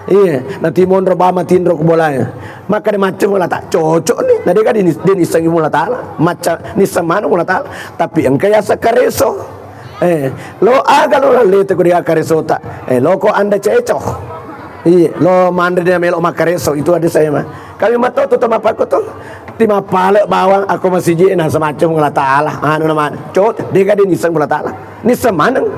Iya, natimonro bama tinro ku bolae. Makkeda macca Puang Allah Taala, cocok ni. Na de gaga dini-, dinissengi Puang Allah Taala. Macca nisseng maneng Puang Allah Taala. Tapi engka yaseng kareso. Eh, lo aga lo lallete ko de gaga karesota. Eh, lo ko anda ceco. Iya, lo manre de melo makkareso, itu hadis saja ma. Kami matoto to mapakko to. Ti mappale bawang, ako masiji na semacam Allah Ta'ala. Anu nama, cot, dega de nisseng Allah Ta'ala. Nisseng maneng.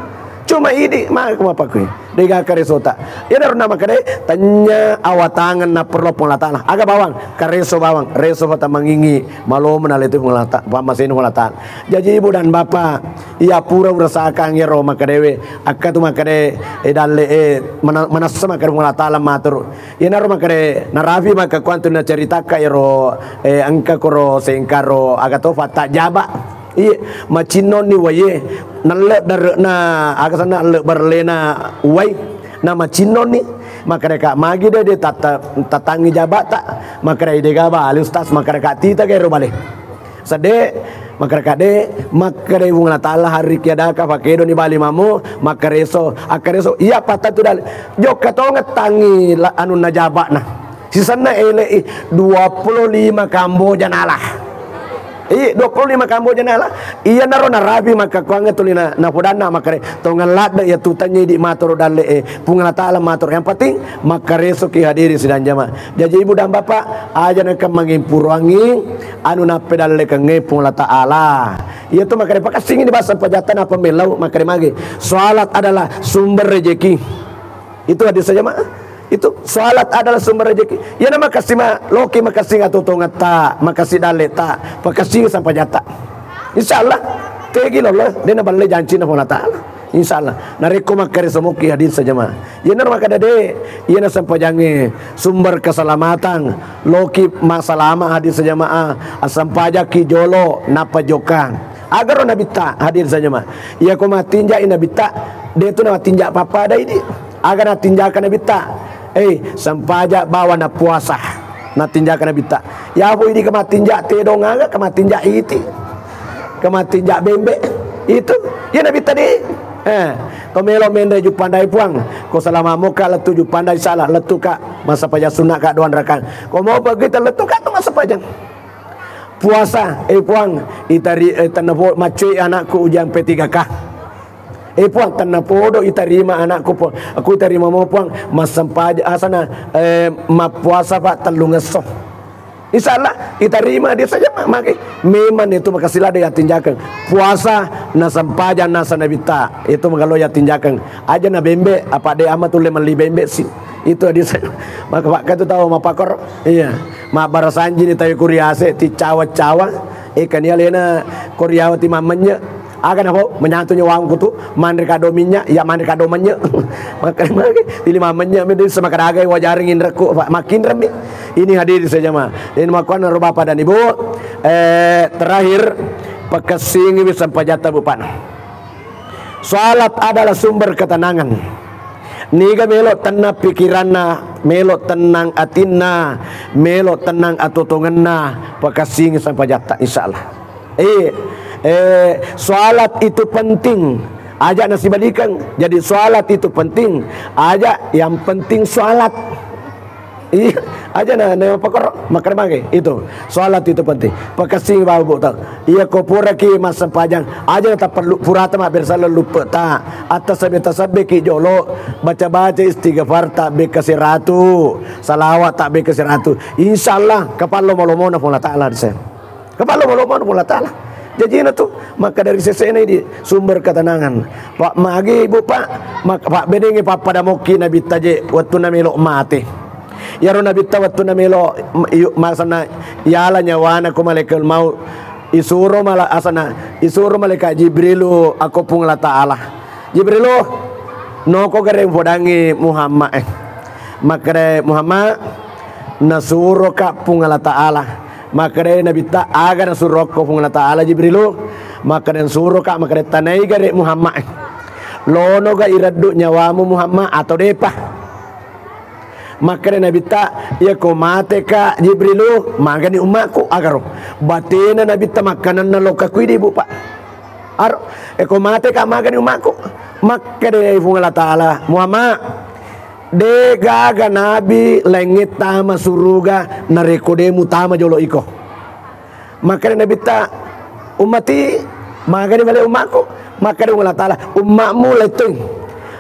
Cuma idi, ma-, mapakui. Dega karesota. Iyana rona makade, tanya awatangan na perlu Puang Allah Ta'ala. Aga bawang, kareso bawang, reso fata mangingi, malomo na letu Puang Allah Ta-, pammaseni Puang Allah Ta'ala. Jaji ibu dan bapak, iya pura urasakang iyaro makadewe, akka tu makade, eh, dalle, eh, mana-, manassa makade Puang Allah Ta'ala maturu. Iyanaro makade narapi makkakuang tu nacaritaka iyaro, eh, engka koro sengkaro aga to fatta jaba. Iye, macinnonni waie, nalle dare'na aga sanna alle barellena uwai, na macinnonni. Makadaka magi de, de tatta-, tattangi jabata. Makadai dega bale ustaz, makadaka tita gairo bale. Sede, makadaka de, makkadai Puang Allah Ta'ala hari kiadaka, pakedoni bali mamu, makkareso, akkareso, iya patta tu dal-, jokka tonga tangi la-, anunna jaba'na. Sisenna ele'i dua puluh lima Kamboja nala. Iya, dua puluh lima Kamboja nala. Iyanaro narapi makkakuangnge tuli na, napodanna makkare, tonga ladde iya tu tanya idi matoro dalle'e, Puang Allah Ta'ala matoro. Yang penting, makkaresoki hadirin sidang jamaah. Jaji ibu dan bapak, aja nengka mangimpuruangi anu nappedallekengnge Puang Allah Ta'ala. Iya tu makare pakassingi di basa pajatta na pembelau makare mage. Salat adalah sumber rezeki. Itu hadis saja, Mak. Itu salat adalah sumber rezeki. Iya na makassi ma loki makassi atau tongetta, makassi dalleta, pakassi sampajatta. Insya Allah, tegi lolo, dena balle janci na Puang Allah Ta'ala. Insya Allah. Narekko makkareso moki hadir saja, Mak. Iyanaro makkada de, iyana sempajangnge sumber keselamatan, loki masalama hadir sajamaah, assempajakki jolo nappa jokka. Agaro nabitta hadir sajama. Iyako mattinjai nabitta, de tu namattinja pappada idi. Aga nattinjaka nabitta? Eh, sempaja bawa na puasa. Nattinjaka nabitta. Yapo idi kemattinja tedong aga kemattinja iti. Kemattinja bembe. Itu. Iya nabitta di. Eh, ko melo menre juppandai puang. Ko salama moka lettu juppandai sala lettu ka masa pajang sunna ka doang rakang. Ko mau begitu lettu ka tu masa pajang. Puasa, eh puang, itari, eh, tenna po-, maccoi anakku ujian P tiga K. Eh puang, tenna podo itarima anakku puang. Aku itarima mo puang, massempaja asana, eh, mappuasa pak tellungesso. Insya Allah, itarima dia saja, Mak, mage. Memang itu makasih lada yatinjakeng. Puasa, na sempajang, nasa nabitta. Itu magalo yatinjakeng. Aja na bembe, apa de ama tulle melli bembe sih. Itu dia saja. Maka, maka itu tahu mapakor. Iya. Mabbarasanji ni tawi kuriase, ti cawa-cawa. Eh, kani alena koriawa ti mammenye. Aga na pau, menyatu nyawangku tu, manre kado minyak, ya manre kado menye. Makan mage, tili mammenye, mi desa makadagai wajaring inrekku, Pak, makinremi. Ini hadir saja, Ma. Ini makuan ro Bapak dan Ibu. Eh, terakhir, pakessingi wi sempajatta, Bu, Pak. Salat adalah sumber ketenangan. Niga melo tenang pikiranna, melo tenang atinna, melo tenang atotongenna, pakessingi sempajatta, insya Allah. Eh, eh, salat itu penting. Aja nasibalikeng. Jadi salat itu penting. Aja yang penting salat. Iya, aja na, na pakor, makar mage. Itu. Salat itu penting. Pakessing bau bukta. Iya ko puraki massempajang. Aja na taperlu purata ma bersa lupa ta. Atta sabbe tasabbe ki jolo. Baca-baca istighfar tak beka siratu. Salawat tak beka siratu. Insya Allah, kapallo malomona Puang Allah Ta'ala di sana. Kapallo malomona Puang Allah Ta'ala. Jajina tu, maka dari sesena di sumber ketenangan. Pak magi, Bu, Pak, mak-, Pak benengi pappada mokki Nabitta je, wettunna melo mate. Yaro Nabitta wettunna melo, m-, yu-, masanna yala nyawana ko malaikat maut. Isuro mala-, asana, isuro malaikat Jibrilu ako Puang Allah Ta'ala. Jibrilu, noko gare mupodangi Muhammad, eh. Makkeda Muhammad, nasuroka Puang Allah Ta'ala. Makkeda Nabitta, aga nasurokko Puang Allah Ta'ala Jibrilu? Makkeda nasuroka, makkeda tanai gare Muhammad, eh. Lono ga ireddu nyawamu Muhammad atau depa? Makkeda Nabitta, iya ko mateka Jibrilu, magani ummaku, agaro. Batena Nabitta makkananna lokka kuidi, Bu, Pak. Aro, eko mateka magani ummaku. Makkeda Puang Allah Ta'ala, Muhammad, de gaga nabi laingnge tama suruga narekko de mutama jolo iko. Makkeda Nabitta, ummati, magani bale ummaku. Makkeda Puang Allah Ta'ala, ummamu letteng.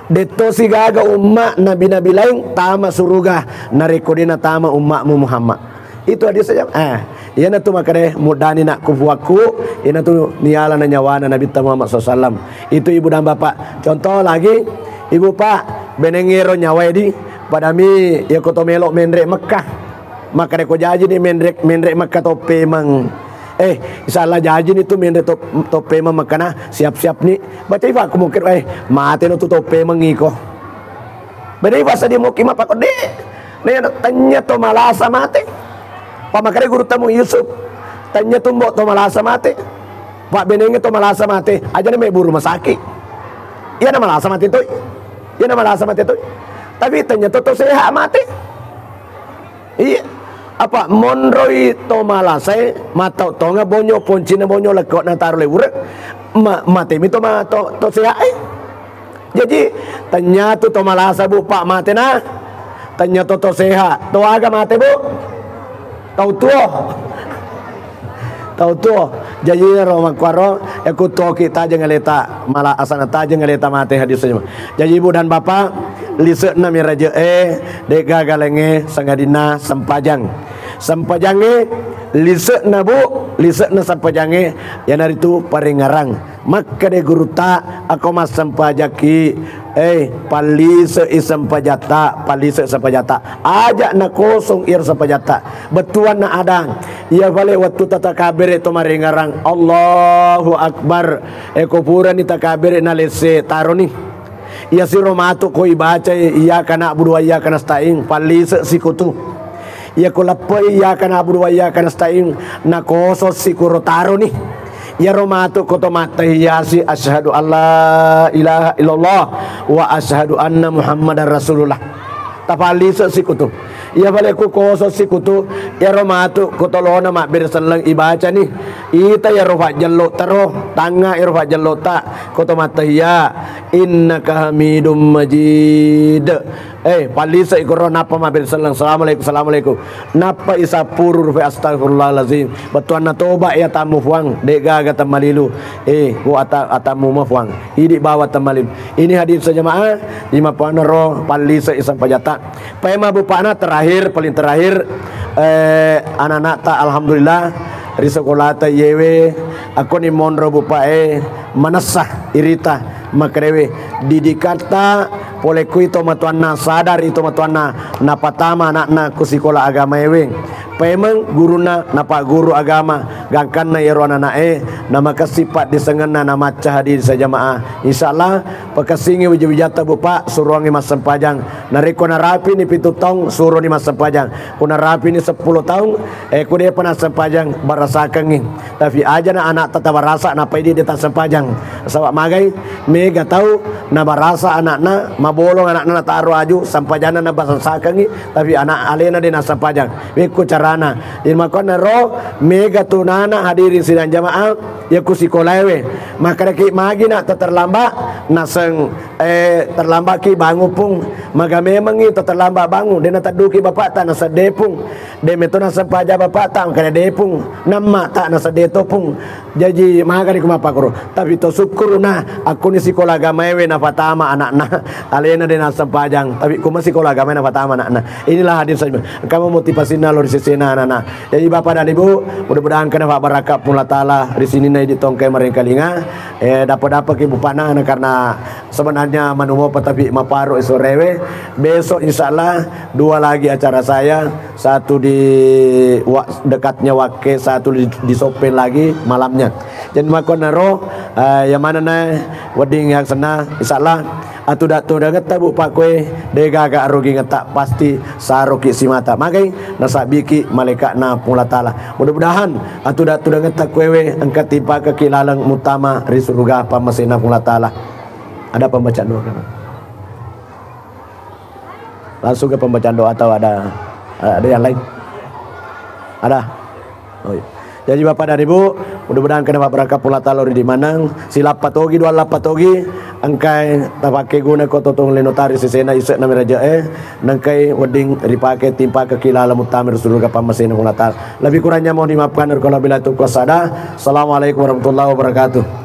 Detto sigaga umma nabi-nabi lain tama suruga narekko de natama ummamu Muhammad. Itu hadis saja. Eh, Iyanatu makkeda, muddani nak kufuakku, iyanatu niyalana nyawana Nabitta Muhammad sallallahu alaihi wasallam. Itu ibu dan bapak. Contoh lagi, ibu pak, benengngero nyawae di, padami yako to melo menre Mekkah. Makkeda ko jaji ni menre, menre Mekkah toppemeng. Eh, insyaallah jaji ni tu menre top-, toppemeng Mekkah na, siap-siap ni. Baca ifa aku mungkin, eh, mate no tu toppemeng iko. Beda ifa sadi muki mapakode. Naya tanya to malasa mate. Pamakare guru tamu Yusuf. Tanya tumbo to malasa mate. Pak benenge to malasa mate. Aja na mebu rumah sakit. Iya na malasa mate toi. Iya na malasa mate toi. Tapi tanya to to sehat mate. Iya. Apa monroi to malasae, matau tonga bonyo, poncina bonyo, lekko na taro le urek, ma-, mate mi to ma-, to, to sehat e. Jaji, tanya tu to malasa, Bu, Pak, mate na. Tanya to, to sehat. To aga mate, Bu? Tau tuo. Tau tuo. Jaji ro makkuaro, e ku tuoki tajeng aleta mala asana tajeng aleta mate hadis saja. Jaji, Bu dan Bapak, lisekna miraje e, de gaga lenge sangadinna sempajang. Sempajangnge lisekna, Bu, lisekna sempajangnge, iyanaritu parengngerang. Makkeda gurutta, ako massempajakki, eh, pallisei sempajatta, pallisei sempajatta. Aja nakosong iyaro sempajatta. Bettuanna adang. Iya fale wettu tatakabbere to marengngerang. Allahu Akbar. Eko purani takabbere nalesse taroni. Iyasiro matu ko ibacai, iyyaka na'budu wa iyyaka nasta'in, pallise sikutu. Iyako leppoi iyyaka na'budu wa iyyaka nasta'in, nakoso sikuro taroni. Iyaro matu ko to mattahiyasi, asyhadu alla ilaha illallah wa asyhadu anna Muhammadar Rasulullah. Tapallise sikutu. Iya fale ku koso sikutu, iyaro matu ko tolona mabbere selleng ibacani. Ita iyaro fajjello taro, tangnga iyaro fajjello ta, ko to mattahiya, innaka hamidum majid. Eh, pallise ikoro nappa mabbere selleng, assalamualaikum, assalamualaikum. Nappa isappuru rufe astagfirullahalazim. Bettuanna toba iya tammu fuang, de gaga temmalilu. Eh, ku ata-, atammu ma fuang. Idi bawa temmalilu. Ini hadir sejamaah, lima puanna ro pallise isang pajata. Paimeng bupa'na terakhir, paling terakhir, eh, anak-anakta alhamdulillah ri sekolata iyewe, akkoni monro bupa'e manessa irita makkedawe didikatta pole kui tomatoanna, sadari tomatoanna napatama anakna ku sikola agama ewe. Paimeng gurunna napagguru agama, gangkanna iyaro anana'e namakessing paddisengenna namacca hadis jamaah. Insyaallah, pakessingi wija-wijatta bupa, suroangngi massempajang. Narekko narapini pitu taung, suroni massempajang. Ko narapini seppulo taung, eh, ko depa nassempajang, barasakengngi. Tapi ajana anakta tabarasa, nappa idi de tassempajang. Saba magai, mega tau nabarasa anakna, mabolong anakna nataro aju, sempajanna nabarasakengngi, tapi anak alena de nassempajang. Wekko carana. Jadi makkuannaro, mega tu nana hadirin sidang jamaah, iya ku sikolaewe. Makkedaki magi nak terlambat, naseng, eh, terlambatki bangun pung. Maga memengngi to terlambat bangun, de natedduki bapakta nasedde pung. De meto nassempajang bapakta, makkeda de pung. Namma ta nasedde to pung. Jaji magani ku mappakkoro. Tapi to sukkuruna, akkuni sikola agamaewe napatama anakna. Alena de nassempajang, tapi kuma sikola agamae napatama anakna. Inilah hadir saja. Engka motivasinna lo ri sesena anakna. Jaji Bapak dan Ibu, mudah-mudahan kena barakka Puang Allah Taala ri sininna idi tongkai marengkalinga. Eh, dapat-dapat ki bupana karena sebenarnya manumopa tapi maparo sorewe. Besok insyaallah dua lagi acara saya, satu di wa-, dekatnya Wakke, satu di, di Soppeng lagi malamnya. Jadi makkuannaro, eh, yang mana na wedding yang senang, insyaallah atuda-tudangetta bu pakkoe, de gaga arugingetta, pasti saroki simata. Magai nasabbiki malaikatna Puang Allah Taala. Mudah-mudahan atuda-tudangetta kuewe engka timpakaki laleng muttama ri suruga pammasena Puang Allah Taala. Ada pembacaan doa kan? Langsung ke pembacaan doa atau ada, ada yang lain? Ada? Oh, iya. Jadi Bapak dan Ibu, mudah-mudahan kena barakka Puang Allah Taala ri di maneng, silappa togi, dua lappa togi, engkai tapakke guna ko totong leno tari sesena isekna meraja e, nengkai wedding ripake timpakaki laleng muttama ri suruga pammasena Puang Allah Taala. Lebih kurangnya mohon dimaafkan, kalau bila itu kuasa ada. Assalamualaikum warahmatullahi wabarakatuh.